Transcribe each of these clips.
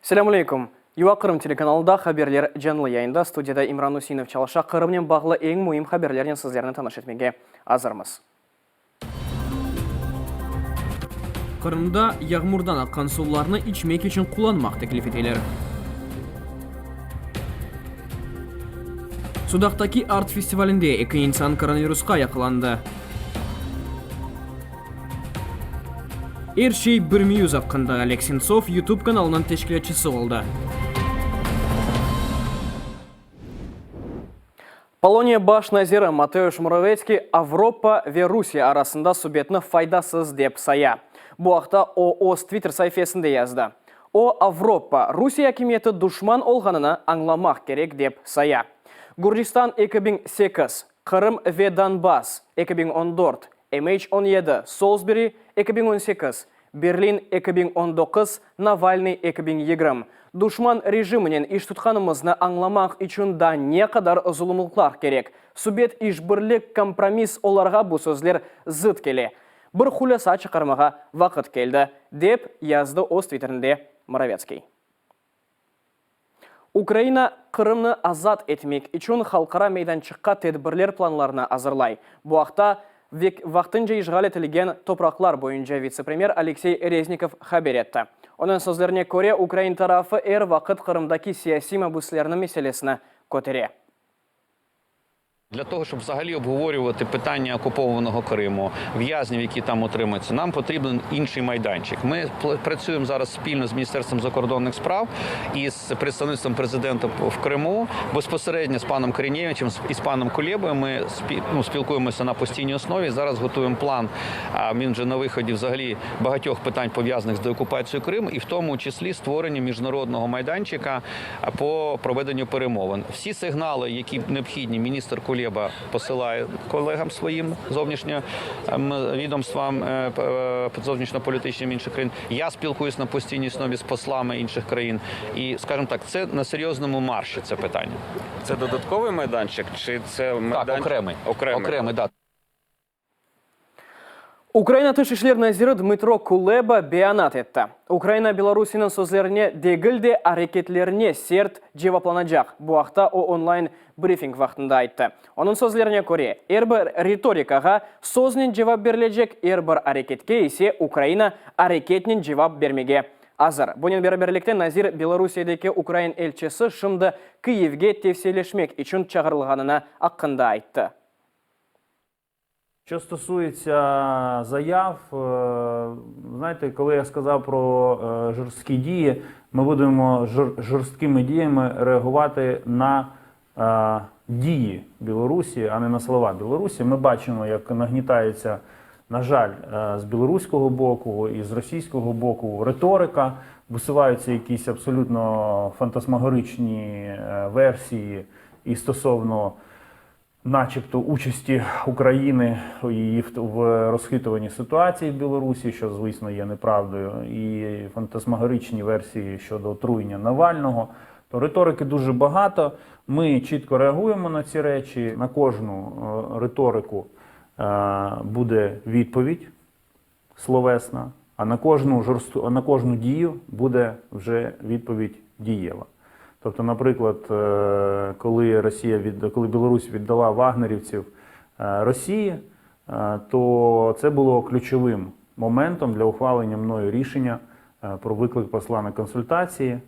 Selâmün aleyküm! UA Qırım telekanalında haberler canlı yayında, studiyada İmran Üseinov çalışa, Qırımnen bağlı eñ müim haberlernen sizlerni tanış etmege azırmız. Qırımda yağmurdan aqqan suvlarnı içmek içün qullanmaq teklif eteler. Sudaqtaki art-festivalinde eki insan koronavirusqa yaqalandı. Er şey bir miyuz aqqında, Oleg Sentsov YouTube kanalınıñ teşkilâtçısı oldı. Poloniya baş naziri Mateusz Moravetskiy Avropa ve Rusiye arasında subetni faydasız dep saya. Bu aqta o öz Twitter saifesinde yazdı. O, Avropa, Rusiye akimiyeti duşman olğanını añlamaq kerek dep saya. Gürcistan 2008, Qırım ve Donbass 2014, MH 17, Solsberi 2018, Berlin 2019, Navalnıy 2020. Duşman rejiminen iş tutqanımıznı añlamaq içün daa ne qadar zulumlıqlar kerek? Subet, işbirlik, kompromiss, olarğa bu sözler zıt kele. Bir hulâsa çıqarmağa vaqıt keldi, dep yazdı öz Twitterinde Moravetskiy. Ukraina Qırımnı azat etmek içün halqara meydançıqqa tedbirler planlarını azırlay. Bu aqta vaqtınca işğal etilgen topraqlar boyunca vitse-premyer Aleksey Reznikov haber etti. Onıñ sözlerine köre, ukrain tarafı er vaqıt Qırımdaki siyasiy mabüslerniñ meselesini kötere. Для того, щоб взагалі обговорювати питання окупованого Криму, в'язнів, які там утримуються, нам потрібен інший майданчик. Ми працюємо зараз спільно з Міністерством закордонних справ і з представництвом президента в Криму, безпосередньо з паном Корінєвичем і з паном Кулєбою. Ми ну, спілкуємося на постійній основі. Зараз готуємо план. Він вже на виході взагалі багатьох питань пов'язаних з деокупацією Криму, і в тому числі створення міжнародного майданчика по проведенню перемовин. Всі сигнали, які необхідні, міністр Кулеба посилає колегам своїм зовнішнім відомствам, е, е, зовнішньополітичним інших країн. Я спілкуюсь на постійній основі з послами інших країн. І, скажімо так, це на серйозному марші це питання. Це додатковий майданчик чи це майданчик? Так, окремий. Окремий. Окремий, да. Ukraina Tış işler naziri Dmıtro Kuleba beyanat etti. Ukraina Belarusiyeniñ sözlerine degil de, areketlerine sert cevaplanacaq. Bu aqta o online brifing vaqtında ayttı. Onıñ sözlerine köre, er bir ritorikağa söznen cevap berilecek, er bir areketke ise Ukraina areketnen cevap bermege azır. Bunen beraberlikte nazir Belarusiyedeki ukrain elçisi şimdi Kıyivge tevsiyeleşmek içün çağırılğanını aqqında ayttı. Що стосується заяв, знаєте, коли я сказав про жорсткі дії, ми будемо жорсткими діями реагувати на дії Білорусі, а не на слова Білорусі. Ми бачимо, як нагнітається, на жаль, з білоруського боку і з російського боку риторика, висуваються якісь абсолютно фантасмагоричні версії і стосовно начебто участі України її в розхитуванні ситуації в Білорусі, що, звісно, є неправдою, і фантасмагоричні версії щодо отруєння Навального. То риторики дуже багато. Ми чітко реагуємо на ці речі. На кожну риторику буде відповідь словесна, а на кожну жорстку, на кожну дію буде вже відповідь дієва. Тобто, наприклад, коли Росія від, коли Білорусь віддала вагнерівців Росії, то це було ключовим моментом для ухвалення мною рішення про виклик посла на консультації.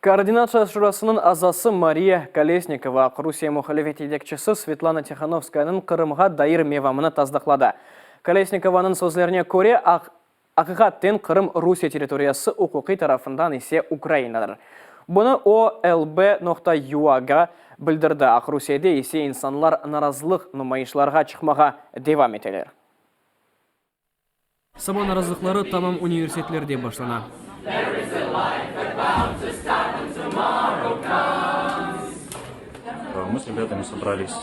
Koordinatsiya şurasınıñ azası Mariya Kolesnikova Aqrusiye muhalifet yetekçisi Svetlana Tihanovskayanıñ Qırımğa dair mevamını tasdıqladı. Kolesnikovanıñ sözlerine köre, aqiqaten Qırım Rusiye territoriyası, uquqiy tarafından ise Ukrainadır. Bunı o, LB noqta UA-ga bildirdi. Aqrusiyede ise insanlar narazılıq numayışlarğa çıqmağa devam eteler. Saba narazılıqları tamam universitetlerde başlana. Мы с ребятами собрались,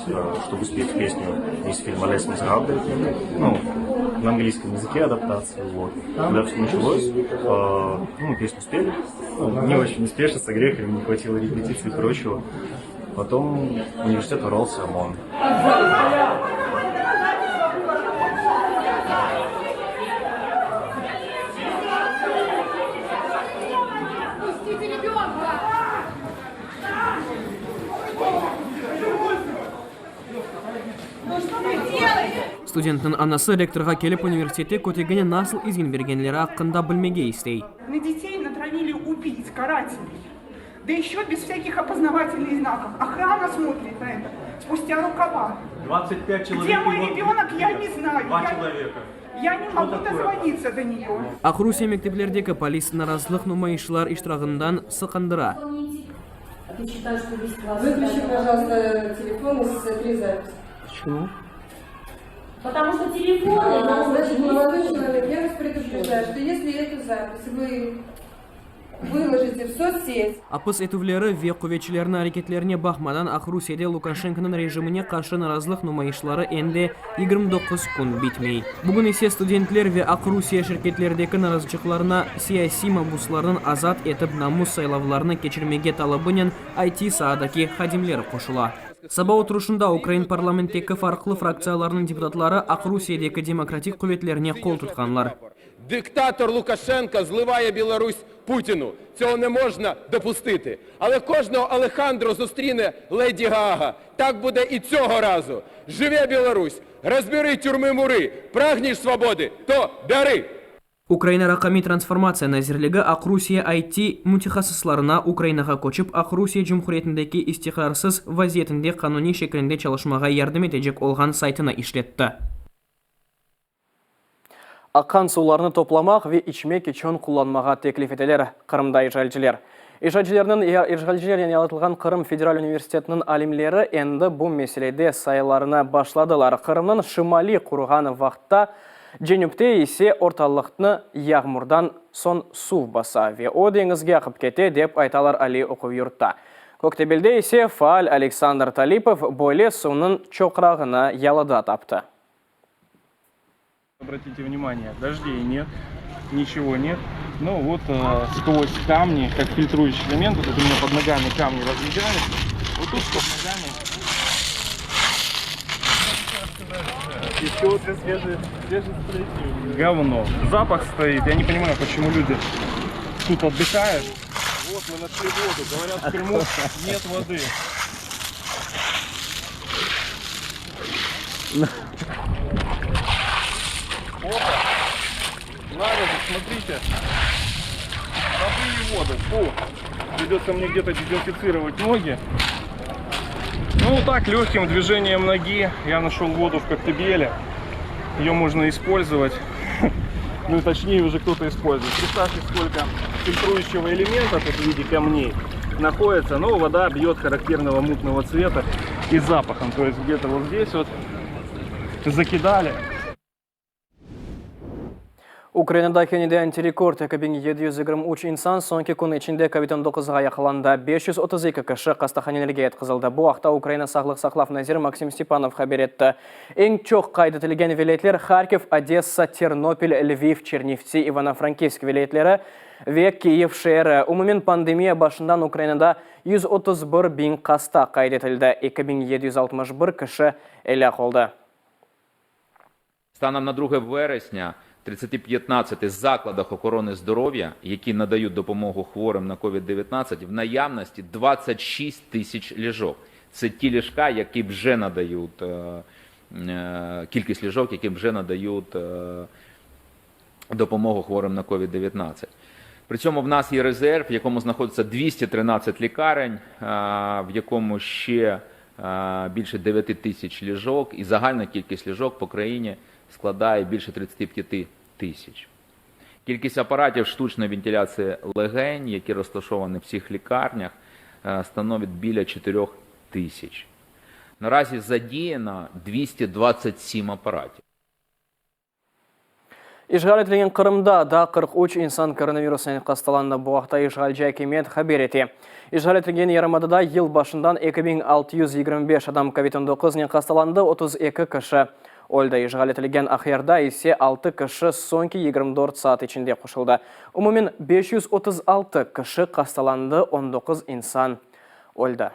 чтобы спеть песню из фильма Les Miserables, ну, на английском языке адаптацию, вот. Когда все началось, ну, песню спели, ну, не очень успешно, с огрехами, не хватило репетиций и прочего. Потом в университет ворвался ОМОН. Studentniñ anası rektorğa kelip, universitette kötegine nasıl izin bergenleri aqqında bilmege istey. Na detey natravili ubiyts, karateley, da eşço bez vsâkih opoznavatelnıy znakov. Ohrana smotrit na eto spustâ rukava. Gde moy rebönok, ya ne znayu, ya ne mogu dozvonitsa do neyo. Aqrusiye mekteplerdeki polis narazılıq numayışlar iştirağından sıqındıra. Apis etüvleri ve quvetçilerniñ areketlerine baqmadan, Aqrusiyede Lukaşenkonıñ rejimine qarşı narazılıq numayışları endi 29 kün bitmey. Bugün ise studentler ve Aqrusiye şirketlerdeki narazıcıqlarına siyasiy mabuslarnıñ azat etip namus saylavlarını keçirmege talabınen IT saadaki hadimleri qoşula. Saba oturışında ukrain parlamentteki farqlı fraktsiyalarnıñ deputatları Aqrusiyedeki demokratik quvetlerine qol tutqanlar. Diktator Lukaşenko zlıvaye Biloruсь Putinu. Tsього ne mojna dopustiti. Ale kojnogo Alexandro zustrine Ledi Gaga. Tak bude i tsього razu. Jıve Biloruсь! Razberi türmı murı! Pragneş svobody, to beri! Ukraina Raqamiy transformatsiya nazirligi Aqrusiye IT mütehassıslarına Ukrainağa köçip Aqrusiye Cumhuriyetindeki istiqrarsız vaziyetinde qanuniy şeklinde çalışmağa yardım etecek olğan saytını işletti. Aqqan suvlarnı toplamaq ve içmek içün qullanmağa teklif eteler Qırımda işğalciler. İşğalcilerniñ işğalcilernen yaratılğan Qırım federal universitetiniñ alimleri endi bu meselede sayılarını başladılar. Qırımnıñ şimali quruğan vaqıtta, cenüpte ise ortalıqnı yağmurdan soñ suv basa ve o deñizge aqıp kete, dep aytalar aliy oquv yurtta. Köktebelde ise faal Aleksandr Talipov böyle suvnıñ çoqrağını yalıda taptı. Обратите внимание, дождей нет, ничего нет. Ну вот э, сквозь камни, как фильтрующий элемент, вот у меня под ногами камни разъезжают. Вот тут под ногами течет свежий, свежий говно. Запах стоит. Я не понимаю, почему люди тут отдыхают. Вот мы нашли воду. Говорят, в Крыму нет воды. Опа! Надо же, смотрите. Добыли воду. Фу. Придется мне где-то дезинфицировать ноги. Ну, так, легким движением ноги я нашел воду в Коктебеле. Ее можно использовать. Ну, точнее, уже кто-то использует. Представьте, сколько фильтрующего элемента тут в виде камней находится. Но вода бьет характерного мутного цвета и запахом. То есть где-то вот здесь вот закидали. Ukrainada kene de antirekord, 2723 insan soñki kün içinde covid 19-ğa yaqalandı, 532 kişi hastahanelerge yatqızıldı. Bu aqta Ukraina sağlıq saqlav naziri Maksim Stepanov haber etti. Eñ çoq qayd etilgen vilâyetler Harkiv, Odessa, Ternopil, Lviv, Çernivtsi, İvano-Frankivsk vilâyetleri ve Kiyev şeeri. Umumen pandemiya başından Ukrainada 131 biñ hasta qayd etildi, 2761 kişi elâk oldı. Станом на друге вересня 30-15 закладах охорони здоров'я, які надають допомогу хворим на COVID-19, в наявності 26 тисяч ліжок. Це ті ліжка, які вже надають кількість ліжок, які вже надають допомогу хворим на COVID-19. При цьому в нас є резерв, в якому знаходиться 213 лікарень, в якому ще більше 9 тисяч ліжок, і загальна кількість ліжок по країні складає більше 35 тисяч. Кількість апаратів штучної вентиляції легень, які розташовані в всіх лікарнях, становить біля 4 тисяч. Наразі задіяно 227 апаратів. İşğal etilgen Qırımda daa 43 insan koronavirusnen hastalandı. Bu aqta işğalci akimiyet haber ete. İşğal etilgen yarımadada yıl başından 2625 adam covid 19nen hastalandı, 32 kişi öldi. İşğal etilgen Aqyarda ise 6 kişi soñki 24 saat içinde qoşuldı. Umumen 536 kişi hastalandı, 19 insan öldi.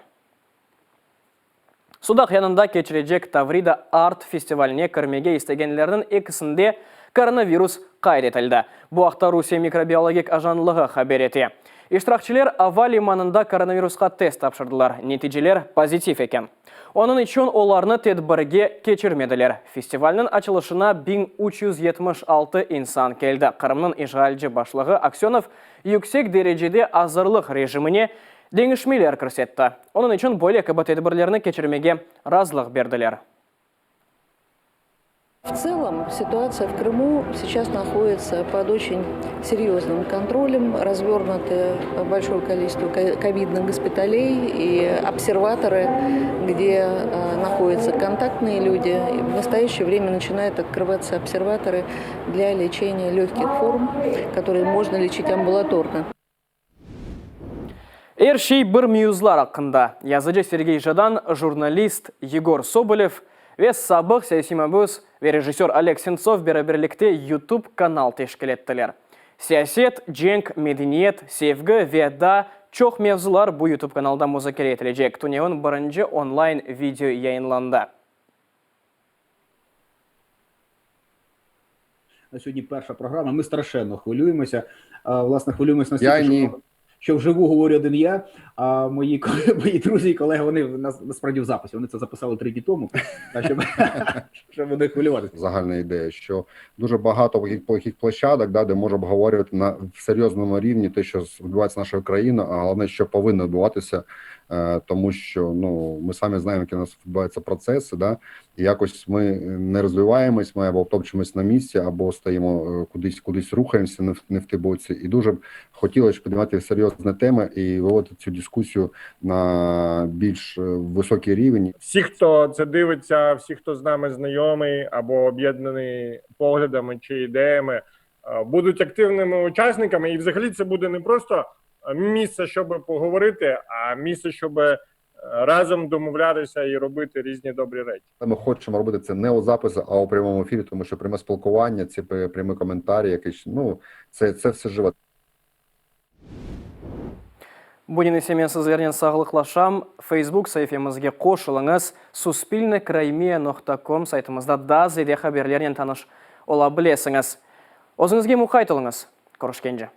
Sudaq yanında keçirecek Tavrida Art festivaline kirmege istegenlerniñ ekisinde koronavirus qayd etildi. Bu aqta Rusiye mikrobiologik ajanlığı haber ete. İştirakçiler ava limanında koronavirusqa test tapşırdılar, neticeler pozitiv eken. Onıñ içün olarnı tedbirge keçirmediler. Festivalniñ açılışına 1376 insan keldi. Qırımnıñ işğalci başlığı Aksönov yüksek derecede azırlıq rejimine deñişmeler kirsetti. Onıñ içün böyle kibi tedbirlerni keçirmege razılıq berdiler. В целом ситуация в Крыму сейчас находится под очень серьезным контролем. Развернуты большое количество ковидных госпиталей и обсерваторы, где э, находятся контактные люди. В настоящее время начинают открываться обсерваторы для лечения легких форм, которые можно лечить амбулаторно. Er şey bir mevzular aqqında. Yazıcı Sergey Jadan, jurnalist Yegor Sobolev ve sabıq siyasiy mabüs ve rejissör Oleg Sentsov beraberlikte YouTube kanal teşkil ettiler. Siyaset, cenk, medeniyet, sevgi ve daa çoq mevzular bu YouTube kanalda muzakere etilecek. Tünevin birinci online video yayınlandı. На сьогодні перша програма. Ми страшенно хвилюємося. Власне, хвилюємося настільки, що, що вживу говорю один я, а мої, мої друзі і колеги, вони насправді в записі. Вони це записали 3 дні тому, щоб, щоб не хвилюватися. Загальна ідея, що дуже багато таких площадок, да, де можна обговорювати на серйозному рівні те, що відбувається нашою країною, а головне, що повинно відбуватися, тому що ну ми самі знаємо, які у нас відбуваються процеси, да, і якось ми не розвиваємось, ми або топчемось на місці, або стаємо кудись, кудись рухаємося не в не в ті боці. І дуже б хотілося піднімати серйозні теми і виводити цю дискусію на більш високий рівень. Всі, хто це дивиться, всі, хто з нами знайомий або об'єднаний поглядами чи ідеями, будуть активними учасниками. І взагалі це буде не просто місце, щоб поговорити, а місце, щоб разом домовлятися і робити різні добрі речі. Ми хочемо робити це не у записі, а у прямому ефірі, тому що пряме спілкування, ці прямі коментарі, якісь, ну, це, це все живе. Bunen ise men sizlernen sağlıqlaşam. Facebook saifemizge qoşulıñız, suspilnecrimea.com saytımızda daa ziyade haberlernen tanış ola bilesiñiz. Özüñizge muqayt oluñız. Körüşkence.